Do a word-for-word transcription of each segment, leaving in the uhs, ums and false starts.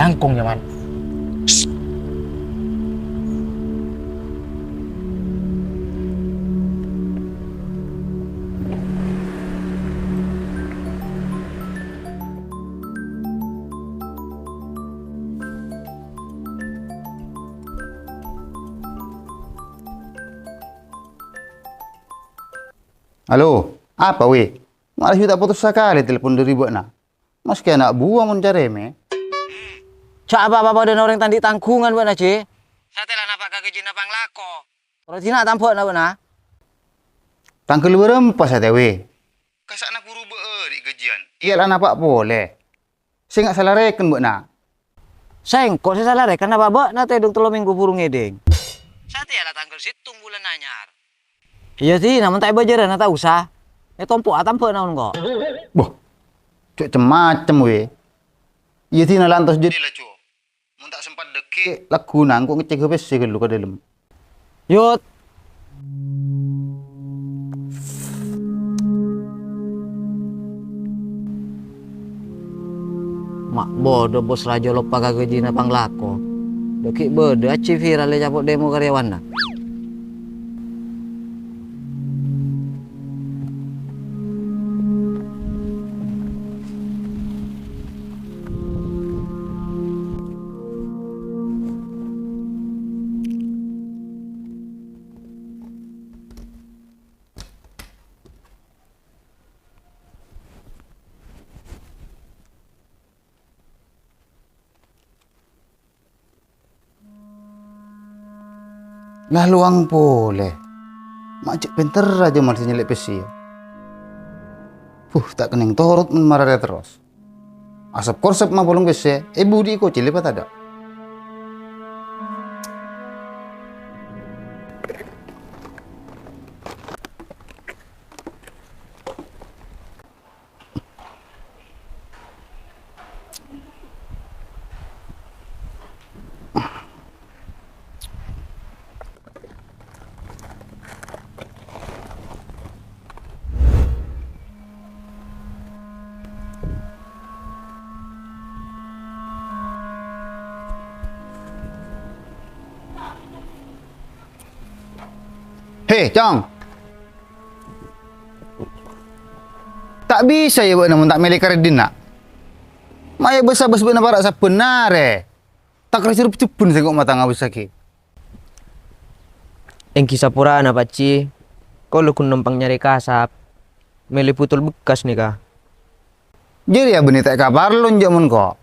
Langkong, Nyoman. Halo, apa, Wi? Malah ju ta' potos sakalè telpon dhâri bâ'na. Maskè ana' buwâ mon carè, mè. Jhâ' pa-apa padâna orèng ta' andi' tangghungan bâ'na, Ji. Satèya la napa' ka ghâjina panglako. Ora dina tambhâ'na bâ'na. Tangghâl bârâmpa satèya, Wi? Kasa'na buru bâ'âri' ghâjiyân. Iyâ la napa' polè. Sènga' sala rèken bâ'na. Sèngko' sè sala rèken apa bâ'na tèdung tello mènggu buru ngèdhing? Satèya la tangghâl sèttong bulân anyar. Iyâ, Di, namong ta' èbâjârâna ta' osa. Ètompo'a tambhâ'na engko'. Boh, jhâ' cem-macem, Wi. Iyâ, Di, na lantos jadi la, Jo. Mon ta' sempat dhâggi', lagghuna engko' ngecèk pèssè ghâllu ka dâlem. Yot. Ma' bâdâ bos rajâ loppa ka ghâjina panglako. Dhâggi' bâdâ aji viral ècapo' demo karyawanna. Lalowang polè. Ma' jhâ' pènterra jhâman sè nyellè' pèssè, yâ. Huh, ta' kennèng torot mon mararè terros. Asap-korsep mapolong pèssè, èbudhi'i kocèl èpatadâ'. He, Cong! Ta' bisa, yâ, bâ'na mon ta' mèlè karè dinna'? Mayu bâs-abâs bâ'na para' sabbhân arè. Ta' kèra jhârep jhebbhun sèngko' matang abâssaghi. Èngghi saporana, Pajji. Kaulâ ghun nompang nyarè kasap. Mèlè butol bekkas nèka. Jârèya bânnè ta' èkaparlo jhâ' mon ko'.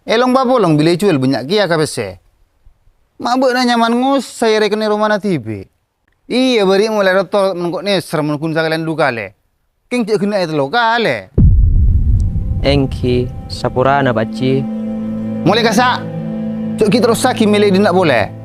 Èlong papolong bilâ èjhuwâl bânnya' kèya ka pèssè. Ma' bâ'na nyaman ngosaè rèkènna romana dhibi'. Iyâ, bâri' molaè rotol mon ko' nèser mon ghun sakalèyan du kalè. Kèng jhâ' ghenna'è tello kalè. Èngghi, saporana, Pajji. Molaè kassa'! Jhâ' ghi' terrossaghi mèlè dinna' polè.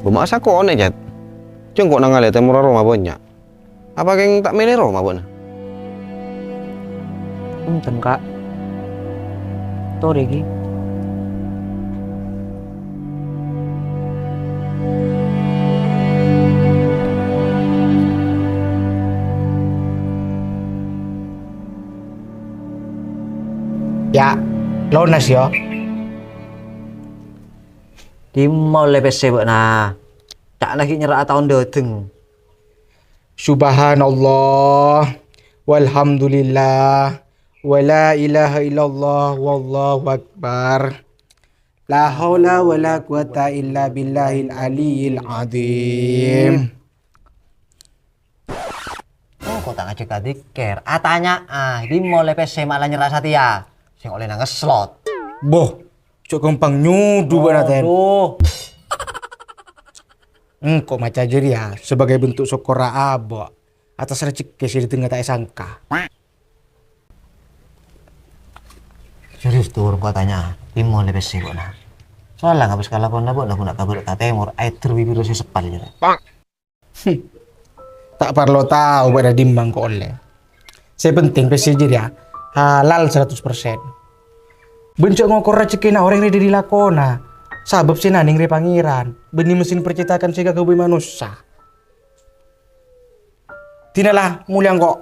Bâ' ma' sakonè', Cèt? Cèngko' nangalè tèmorra roma bânnya'. Apa kèng ta' mèlè roma bâ'na? Enten, Ka'. Torè, ghi. Yâ, lonas, yâ. Dimma ollè pèssè bâ'na? Ca'na ghi' nyerra'a taon dâteng. Subhanallah, walhamdulillah, wa la ilaha illallah, wallahu akbar. La haula wa la quwata illa billahil aliyyil azim. Oh, ko' ta' ngajhâk adzikir. Atanya'a, dimma ollè pèssè ma' la nyerra'a satèya. Sèng ollè nang slot. Boh, jhâ' ghâmpang nyodhu bâ'na, Ten. Aduh. Engko' maca jârèya sebagai bentuk sokkorra abâ'. Attas rajhekkè sè dâtengnga ta' èsangka. Serius, Dur, engko' atanya, dimma ollè pèssè bâ'na? Soalla ngabâs kalakowanna bâ'na ghu-, ghu-, kabâlâ ka tèmor, aèddhâr bibirra sè seppal jârèya. Hmm. Ta' parlo tao bâ'na dimma engko' ollè. Sè penting pèssè jârèya halal saratus persen. Bân jhâ' ngokor rajhekkèna orèng rè dâri lakona, sabâb sè nanèng rè Pangèran, bânnè mesin percetakan sè èkaghâbây manossa. Dinala, molèya engko'.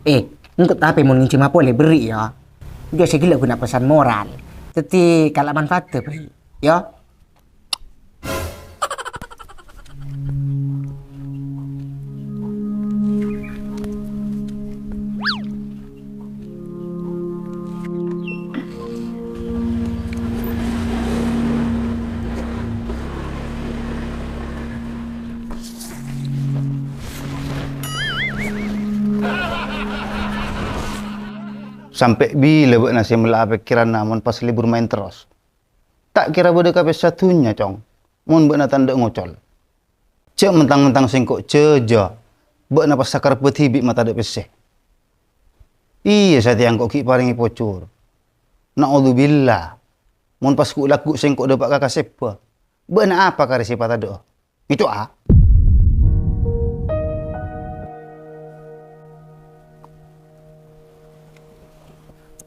Eh, engko' tapè mon ngènjhâma polè berri' ya. Iyâ sè ghellâ' ghuna pesan moral. Dhâddhi kala manfaat berri', ya. Sampè' bilâ bâ'na sè mella'a pèkkèranna mon pas lebur maèn terros? Ta' kèra bâdâ kapèssa dhunnya, Cong, mon bâ'na ta' endâ' ngocol. Jhâ' mentang-mentang sèngko' jâjâ, bâ'na pas sakarebbhâ dhibi' matadâ' pèssè. Iyâ, satèya engko' ghi' parèngè pojhur. Na'udzubillah. Mon pas ghu'-lagghu' sèngko' dâpa' ka kasèbbhâ, bâ'na apa karè sè patadâ'â? Ngèco', a?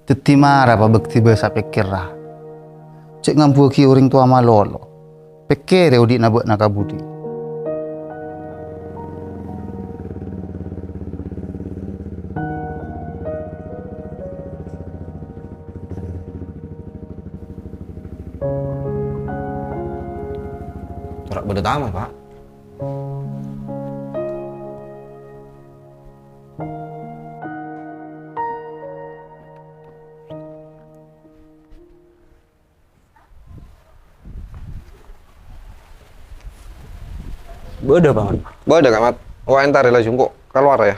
Dhâddhi mara pabhâkti bhâsa pèkkèra. Jhâ' ngambuwâghi orèng towa malolo. Pèkkèrè odi'na bâ'na ka budi. Ora bâdâ tamoy, Pa'. Bâdâ, Paman. Bâdâ, Ka' Mat. Wa entar la jungko' kalowar, ya.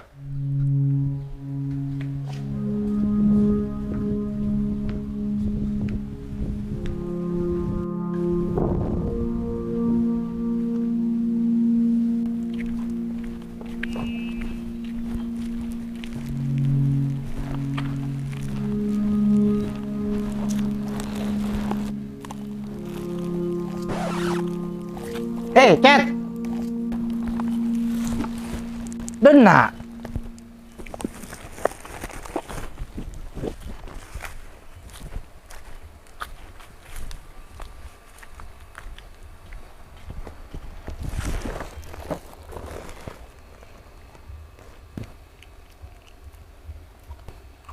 Eh, Cet! Dânna'!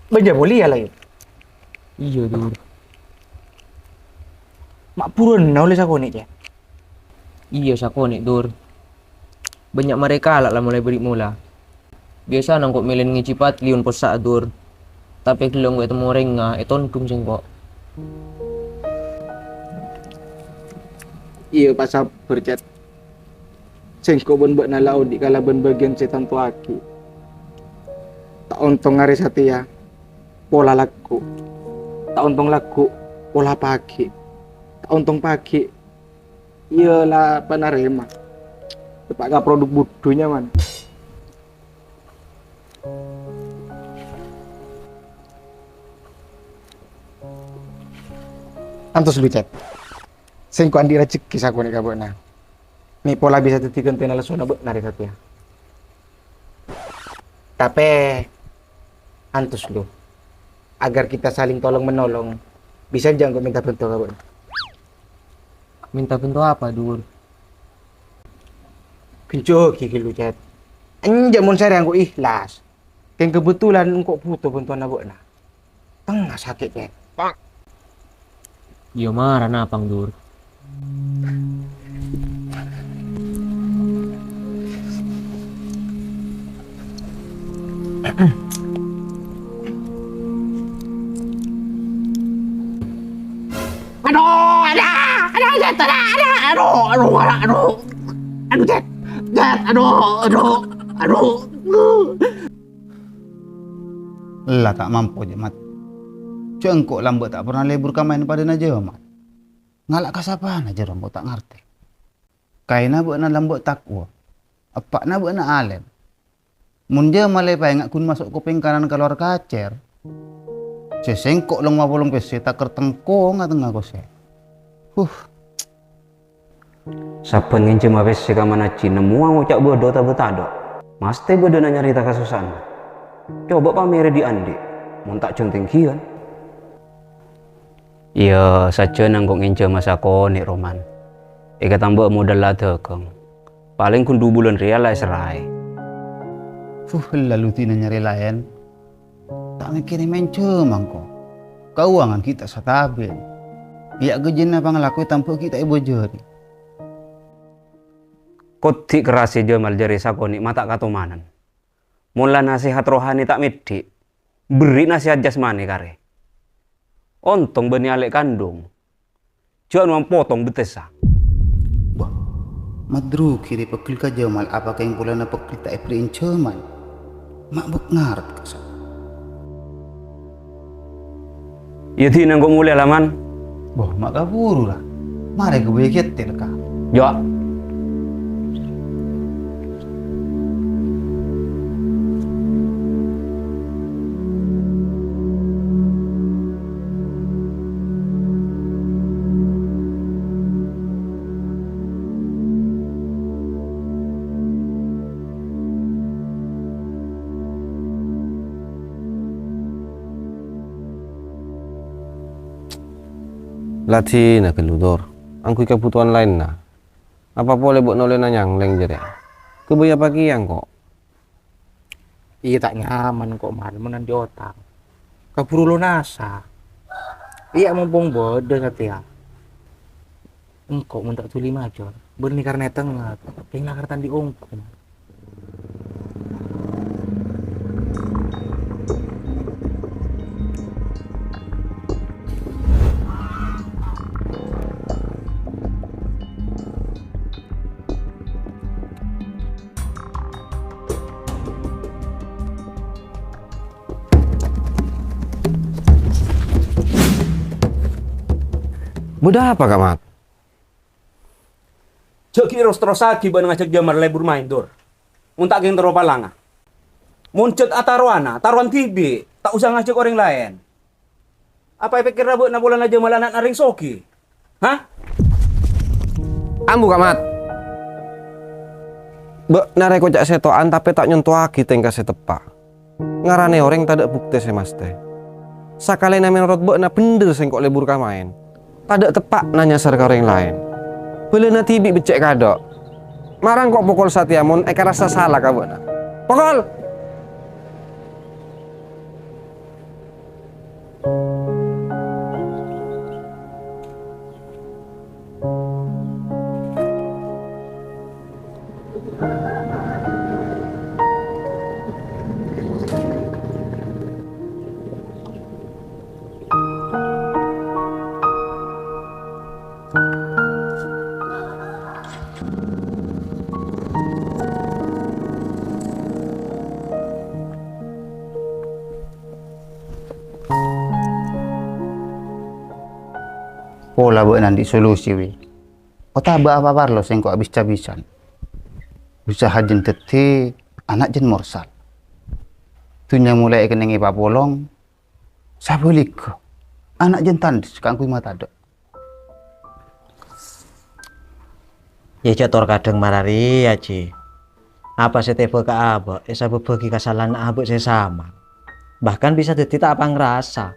Bânnya' polè ya, Layu? Iyâ, Dur. Ma' buruwânna ollè sakonè', Cè'? Iyâ, sakonè', Dur. Bânnya' marè kala' la molaè bâri' mola. Biyasana engko' mèlè ngèjhi pat lèyon possa', Dur. Tapè ghellâ' engko' ètemmo orèngnga, ètondhung sèngko'. Iyâ, pasabbhâr, Cè'. Sèngko' bân bâ'na la odi' kalabân bâgiyân sè ètantowaghi. Ta' ontong arè satèya pola lagghu'. Ta' ontong lagghu' pola paghi'. Ta' ontong paghi', iyâ la panarèma. Teppa' ka produk budhunya, man. Antos lu, Cè'. Sèngko' andi' rajhekkè sakonè' ka bâ'na. Mè' pola bisa dhâddhi ghântèna lessona bâ'na rè satèya. Tapè, antos, Lu. Agar kita saling tolong-menolong, bisa enjâ' engko' mènta bhânto ka bâ'na? Mènta bhânto apa, Dur? Ghânjhâghiyâ ghâllu, Cè'. Enjâ' mon sarè engko' ikhlas. Kèng kabhendherrân engko' bhuto bhântowanna bâ'na. Tengnga sakè', Cè'. Iyâ mara napang, Dur. Adu, ada, ada, ada, ada, adu, adu, adu, adu, adu, Cè', Cè', adu, adu, adu. Ella ta' mampo, jâ, Mat. Jâ' engko' lambâ' ta' pernah lebur ka maèn padâna jâ, Mat. Ngala' ka sapana jârèya, mon ta' ngartè. Kaènna bâ'na lambâ' taqwa. Eppa'na bâ'na alèm. Mon Jamal èpaènga' ghun maso' kopèng kanan kalowar kacèr, sè sèngko' long mapolong pèssè takèr tengkongnga tengnga kosè. Huh. Sabbhân ngènjhâma pèssè ka Manajji, nemmowa ngoca' bâdâ otabâ tadâ'. Mastè bâdâna nyarèta kasossa'anna. Coba pamèrè dhi'-andhi', mon ta' jhâng tèngghiyân. Iyâ, sajjhâna engko' ngènjhâma sakonè', Roman. Èkatambâ modal la dâgâng. Palèng ghun du bulân rèya la èserraè. Fuh, ella ludina nyarè laèn. Ta' mèkkèrè mènjhâma engko'. Kauwangan ghi' ta' stabil. Iyâ, ghâjina panglako ètambâ ghi' ta' èbâjâri. Kodhi' kerrassè Jamal jârèya sakonè' ma' ta' katomanan. Mon la nasèhat rohani ta' mèddhi', berri' nasèhat jasmani karè. Ontong bânnè alè' kandhung. Jhâ' no'on potong bettessa. Bâh, madrugi rè pegghel ka Jamal apa kèng polana pegghel ta' èberri'in Jamal. Ma' bâk ngarep ka sa-, Iyâ, dina engko' molè, Laman. Bâh, ma' kabhuru, ra. Marè ghâbây ghettèr, ka. Yâ. Ladina ghâllu, Tor. Angghuy kabhutowan laènna. Apa polè bâ'na ollèna nyalèng jârèya? Ghâbây apa kèya engko'? Iyâ, ta' nyaman engko' marè mon andi' otang. Kabhuru lonasa. Iyâ, mompong bâdâ satèya. Engko' mon ta' dhuli majâr, bânnè karna ètengngep, kèng la karta andi' ongghu. Bâdâ apa, Ka' Mat? Jhâ' ghi' ros-terrossaghi bâ'na ngajhâk Jamal lebur maèn, Dur. Mon ta' kèng terro palanga. Mon jhât atarowana, tarowan dhibi', ta' osa ngajhâk orèng laèn. Apa èpèkkèrra bâ'na polana Jamal ana'na rèng soghi? Hah? Ambu, Ka' Mat. Bâ'na rè koca' sèttowa'an tapè ta' nyontowaghi tèngka sè teppa'. Ngaranè orèng tadâ' buktè sè mastè. Sakalèna mènorot bâ'na bhendher sèngko' lebur ka maèn. Tadâ' teppa'na nyasar ka orèng laèn. Bhâlâna dhibi' beccè' kadâ'. Mara engko' pokol satèya mon èkarassa sala ka bâ'na. Pokol! Pola bâ'na andi' solusi, wi. Otabâ apa parlo sèngko' abis-cabisan. Usaha jân dhâddhi ana' jân morsal. Dhunnya molaè èkennengngè papolong, sabhâligghâ ana' jân tandhes kaangghuy matadâ'. Iyâ, jhâ' tor kadhâng mararèya, Ji. Apa sè tèbâ ka abâ' èsabâbbhâghi kasala'anna abâ' sè sama. Bahkan bisa dhâddhi ta' pangrasa.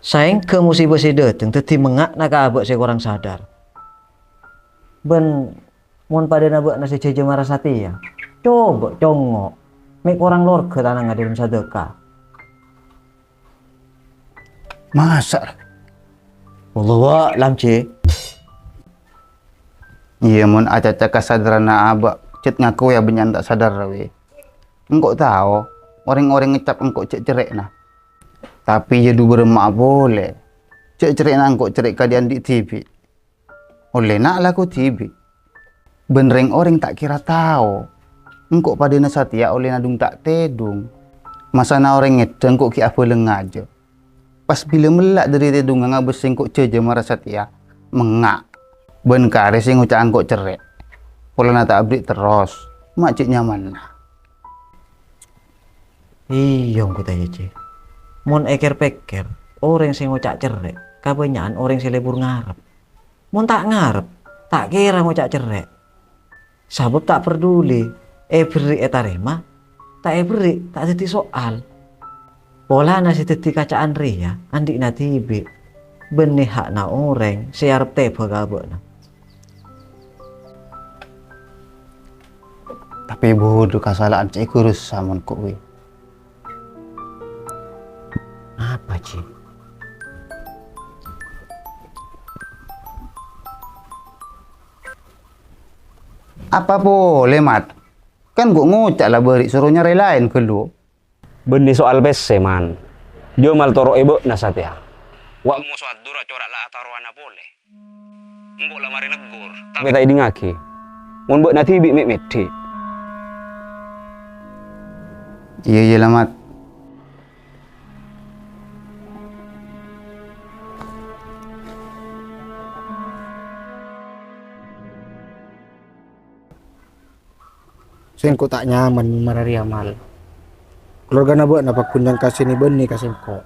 Saèngghâ musibâ sè dhâteng dhâddhi mengnga'na ka abâ' sè korang sadar. Bân mon padâna bâ'na sè jhâjâ mara satèya, coba congngo', mè' korang lorghâ tanangnga dâlem sadâka. Masa'? Wallahu a'lam, Ji. Iyâ, mon acaca kasadârânna abâ', cè' ngako yâ bânnya'an ta' sadâr, wi. Engko' tao, orèng-orèng ngecap engko' cè' cerrè'na. Tapè yâ du bârâmma'a polè, cè' cerrè'na engko' cerrè' kadhi andi' dhibi'. Ollèna alako dhibi'. Bân rèng-orèng ta' kèra tao. Engko' padâna satèya ollèna dung ta' tèdung. Masana orèng ngèdhâ engko' ghi' abhâlâng ngajhâ. Pas bilâ mella' dâri tèdungnga ngabâs sèngko' jhâjâ mara satèya. mengnga'. Bân karè sè ngoca' engko' cerrè'. Polana ta' aberri' terros, ma' cè' nyamanna. Iyâ, engko' ta' iyâ, Cè. Mon èkèr-pèkkèr, orèng sè ngoca' cerrè' kabânnya'an orèng sè lebur ngarep. Mon ta' ngarep, ta' kèra ngoca' cerrè'. Sabâb ta' parduli èberri' ètarèma, ta' èberri' ta' dhâddhi soal. Polana sè dhâddhi kaca'an rèya andi'na dhibi', bânnè ha'na orèng sè arep tèbâ ka abâ'na. Tapè bhudhu kasala'an sè èghurus samonko' wi. Apa, Ji? Apa polè, Mat? Kan ghu ngoca' la bâri' soro nyarè laèn ghâllu. Bânnè soal pèssè, Man. Jamal toro'è bâ'na satèya. Wa' moso adura cora' la atarowana polè. Engko' la marè neggur, tapè ta' èdingngaghi. Mon bâ'na dhibi' mè' mèdhi'. Iyâ, iyâ, la, Mat. Sèngko' ta' nyaman mararè amal. Kalowargana bâ'na paggun nyangka sè nè-bânnè ka sèngko'.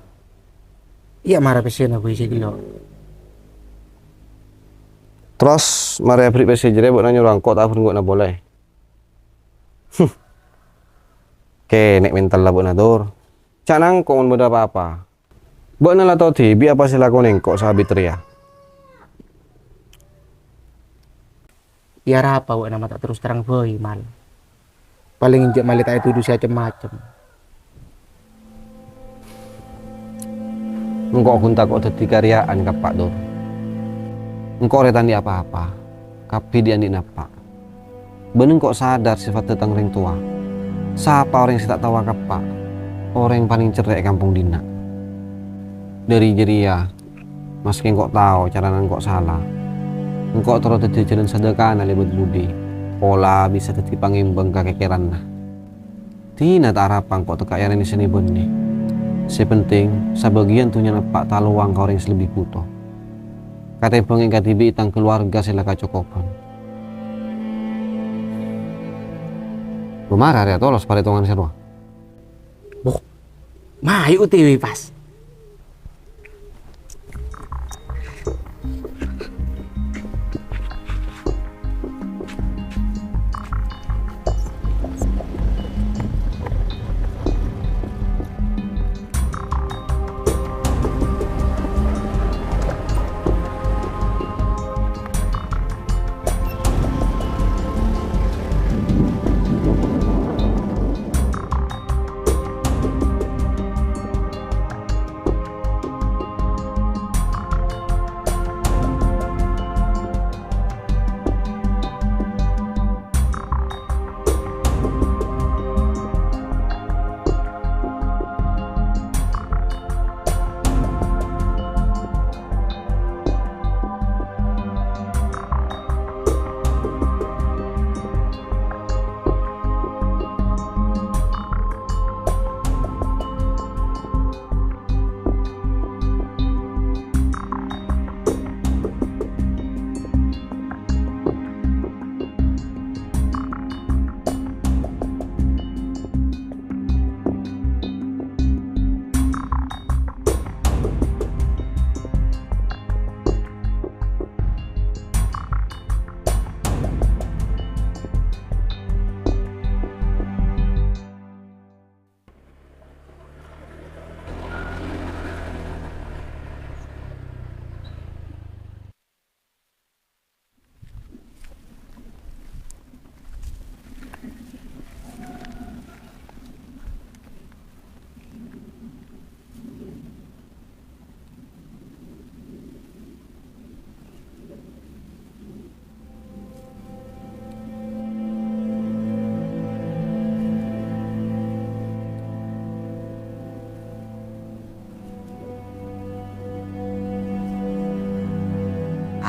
Iyâ mara pèssèna bhâi sè ghellu'. Terros marè aberri' pèssè jârèya bâ'na nyoro engko' ta' aberri' bâ'na polè? Huh. Kènè' mèntalla bâ'na, Dur. Ca'na engko' mon bâdâ pa-apa. Bâ'na la tao dhibi' apa sè èlakonè engko' sabit rèya. Iyâ arapa bâ'na ma' ta' terros terrang bhâi, Mal. Palèng enjâ' malè ta' ètodhu sè cem-macem. Engko' ghun tako' dhâddhi kariya'an ka Eppa', Dur. Engko' rè ta' andi' apa-apa, kabbhi dhi'-andhi'na Eppa'. Bân engko' sadar sèfatta tang rèng towa. Sapa orèng sè ta' tao ka Eppa'? Orèng palèng cerrè' è kampong dinna'. Dâri jârèya, maskè engko' tao carana engko' sala, engko' terro dhâddhiyâ jhâlân sadhâkana lèbât budi, pola bisa dhâddhi pangèmbâng ka kèkèranna. Dina ta' arapa engko' tekka' èarènè sè nè-bânnè. Sè penting, sabâgiyân dhunnyana Eppa' talowang ka orèng sè lebbi bhuto. Katèmbhâng èkadhibi'i tang kalowarga sè la kacokobhân. Bâ mara rèya tolos parètongan sè rowa. Boh, mayu' O T W pas.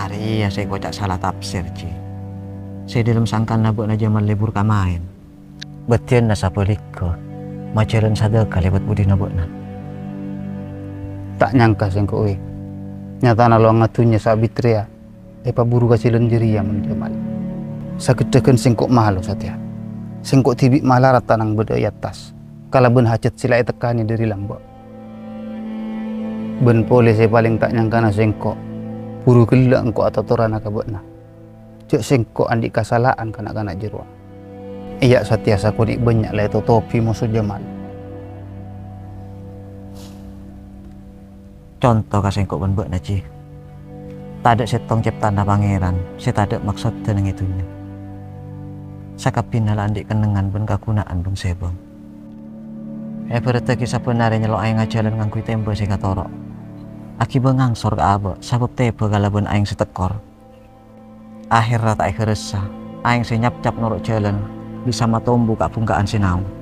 Arèya sè èkoca' sala tafsir, Ji. Sè dhâlem sangkana bâ'na jhâman lebur ka maèn. Bâdiyânna sabhâligghâ, majhâlân sadhâka lèbât budina bâ'na. Ta' nyangka sèngko', wi. Nyatana lowangnga dhunnya sabit rèya èpaburu ka jhâlân jârèya, mon Jamal. Saghâddhâghân sèngko' malo satèya. Sèngko' dhibi' malarat tanang bâdâ è attas, kalabân hajhât sè la ètekkanè dâri lambâ'. Bân polè sè palèng ta' nyangkana sèngko', buru ghellâ' engko' atotorana ka bâ'na. Jhâ' sèngko' andi' kasala'an ka na'-kana' jârowa. Iyâ, satèya sakonè' bânnya' la ètotobhi moso Jamal. Conto ka sèngko' bân bâ'na, Ji. Tadâ' sèttong cèptana Pangèran sè tadâ' maksodda neng è dhunnya. Sakabbhiyânna la andi' kennengngan bân kaghuna'an bâng-sèbâng. Èbhârâddhâghi sabbhân arè nyello' aèng ajhâlân ngangghuy tèmbhâ sè katoro'. Aghibâ ngangsor ka abâ' sabâb tèbhâ kalabân aèng sè tekkor. Aherra ta' èghârâssa, aèng sè nyapcap noro' jhâlân bisa matombu ka' bhungka'an sè naong.